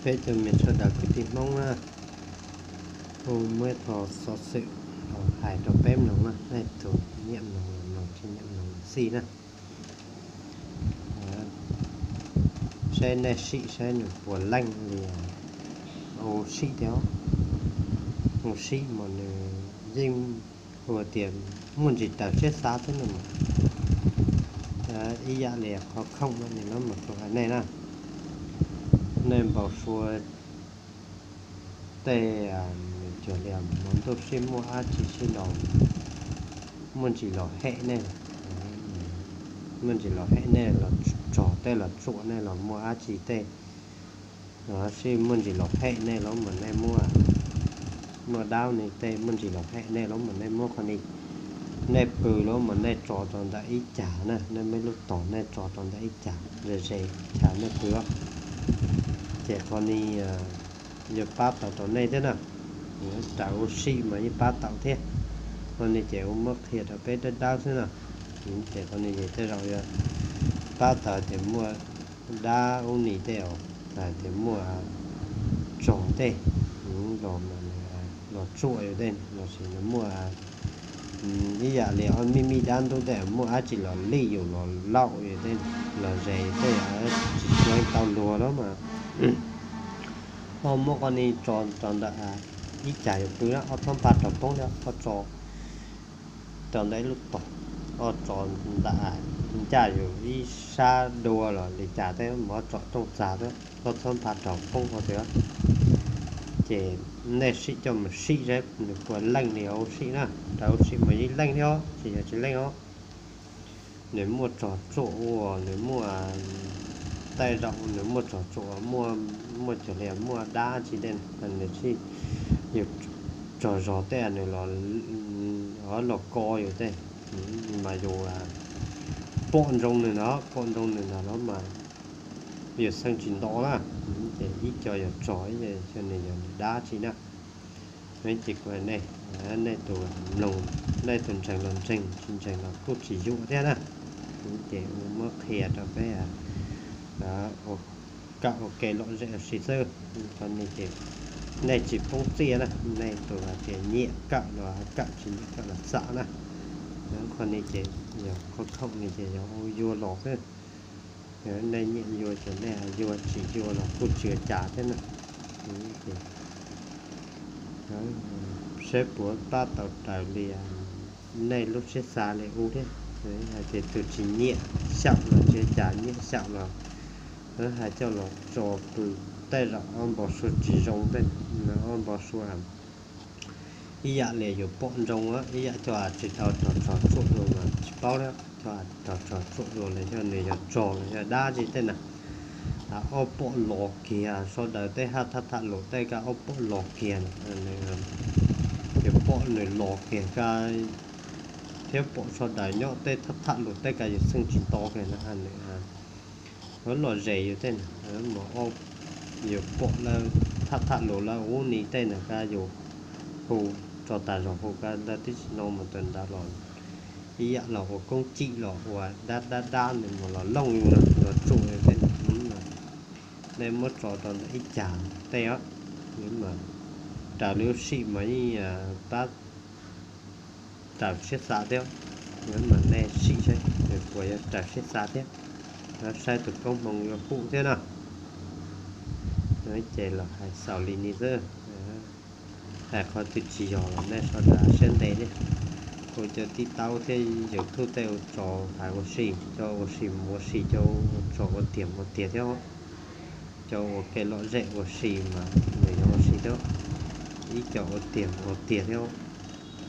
Peb cov me sawv daws kwv tij Hmoob na, kuv muab ib qho xov xwm los hais rau peb mloog na, nej tus nyiam mloog los mloog, tsis nyiam mloog los xij na. Saib nej sim saib nws puas leej li ua si thiab. Ua si mas nws yeej ua tias muaj ntsis raws siab xav thiab no mas, ib yam li qhov khoom no nws los mas kuv hais nej na, nej npau suav tej, nws cuag li hmo ntuj sib muaj dab tsi sib los, muaj ntsis los hem nej, muaj ntsis los hem nej los tsog tej los tsuam nej los muaj dab tsi tej, sib muaj ntsis los hem nej los mas nej muaj, muaj dab ni tej muaj ntsis los hem nej los mas nej muab qhov ni, nej pw los mas nej tso rau ntawm ib cag na, nej muab lub tog nej tso rau ntawm ib cag ze ze chav nej pw. Ces qhov ni yuav pab tau rau nej thiab na. Raws ua si mas yeej pab tau thiab. Qhov ni ces kuv muab qhia rau peb dawb dawb xwb na. Ces qhov ni ces tej zaum yuav pab tau tias muaj dab ub ni tej os, tias muaj tsog tej los, los tsuam yus tej lossis muaj ib yam li ob me me dab ntub tej muaj dab tsi los lij yus los laum yus tej, los zes tej, tsis tau luag los mas ho muab qhov ni tso rau ntawm ib cag yus pw na, ob txhob npaj rau poob thiab, ob tso rau ntawm ib lub tog, ob tso ntawm ncaj yus ib sab dua los li cas thiab mas ob tso rooj txag thiab, ob txhob npaj rau poob hauv thiab. Ces nej sim coj mus sim saib nws puas leej li ua si na, raws ua si mas yeej leej thiab, tsis yog tsis leej os. Nws muaj tsog tsuam ua, nws muaj, tej zaum nws muaj tsog tsuam, muaj cuag li muaj dab tsi tej, nws sib, yus tsog zog tej nws los, los ko yus tej, mas yus pom ntsoov nws no, pom ntsoov nws no los mas yus xeeb tsis nto na, ces ib co yog tsog, ib co nws yog nws dab tsi na. Ces kuv hais nej, nej tus mloog, nej tus ntseeg los ntseeg, tsis ntseeg los kuj tsis yuam thiab na. Ces kuv muab qhia rau peb ua kawm ua ke lom zem ua si xwb. Qhov ni ces nej tsis poob txiaj na, nej tus hais tias nyiam kawm los kawm, tsis nyiam kawm los xam na. Qhov ni ces yog qhov khoom ni ces yog ua yuav los xwb. Nej nyiam yuav ces nej yuav, tsis yuav los kuj tsis ua cas thiab na. Saib puas pab tau raws li nej lub siab xav li ub thiab. Hais tias tus tsis nyiam xyaum los tsis ua cas, nyiam xyaum los hais coj los tso pw, tej zaum ob npau suav tsis zoo tej, ob npau suav ib yam li yus pom ntsoov, ib yam cov tsis tau rog tsog tsuam dua mas tsis paub thiab, cov rog tsog tsuam dua los yog nws yog tsog los yog dab tsi tej na. Ob pom los kiag, sawv daws tej haj thaj tham lus tej kab ob pom los kiag, yus pom nws los kiag kab thiab pom sawv daws nyob tej thaj tham lus tej kab yus xeeb tsis nto kiag na, nws lom zem yus tej na. Yus pom lawv tham tham lus lawv ub ni tej na kab yus hu tso tas zog hu kab lawv tib si no mus tas ntawd los ib yam los ua koob cim los ua dab dab dab nws mus los looj yus los tsuam yus tej. Nej muab tso rau ntawm ib cag tej os, mas raws li ua si mas yeej pab raws siab xav thiab, mas nej sim saib nws puas yuav raws siab xav thiab, saib tus koob hmoov yuav pum thiab na. Ces los hais xaus li ni xwb. Hais qhov twg tsis yog los nej sawv daws siab ntev thiab. Kuv cov tij taub thiab YouTube tej ua tso hais ua si, cov ua si mus ua si, cov ua tso ua tiag mus ua tiag thiab, cov ua kev lom zem ua si mas nws yog ua si thiab, ib co ua tiag mus ua tiag thiab.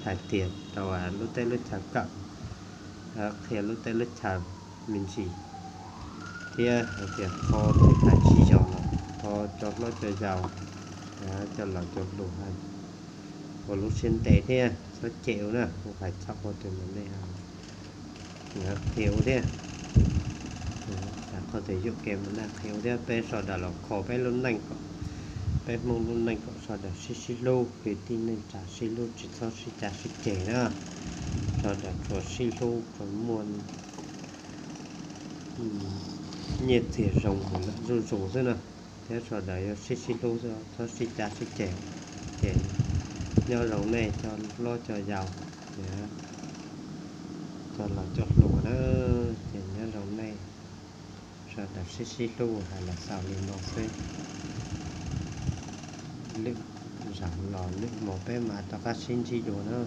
Hais tiag rau lub teb lub chaw kawm, qhia lub teb lub chaw me ntsis, thiab hais tias qhov twg hais tsis yog los thov cov hlob cov yau, cov laus cov hluas hais ua lub siab ntev thiab txhob cem ua na, kuv hais txhaum qhov twg mas nej qhia ua thiab. Hais qhov twg yuam kev mas nej qhia ua thiab, peb sawv daws los kho peb lub neej kom, peb Hmoob lub neej kom sawv daws sib sib hlub, kwv tij neej tsa sib hlub, tsis txhob sib cav sib ceg na. Sawv daws tsuas sib hlub tsuas muaj nyiaj txiag zoo mus lawm zuj zus xwb na. Nyob sawv daws yuav sib sib hlub, txhob sib cav sib ceg. Ces nyob zoo nej cov hlob cov yau, cov laus cov hluas na, ces nyob zoo nej sawv daws sib sib hlub, hais los xaus li no xwb. Lwm zaus los lwm hmo peb mam rov qab sib ntsib dua na.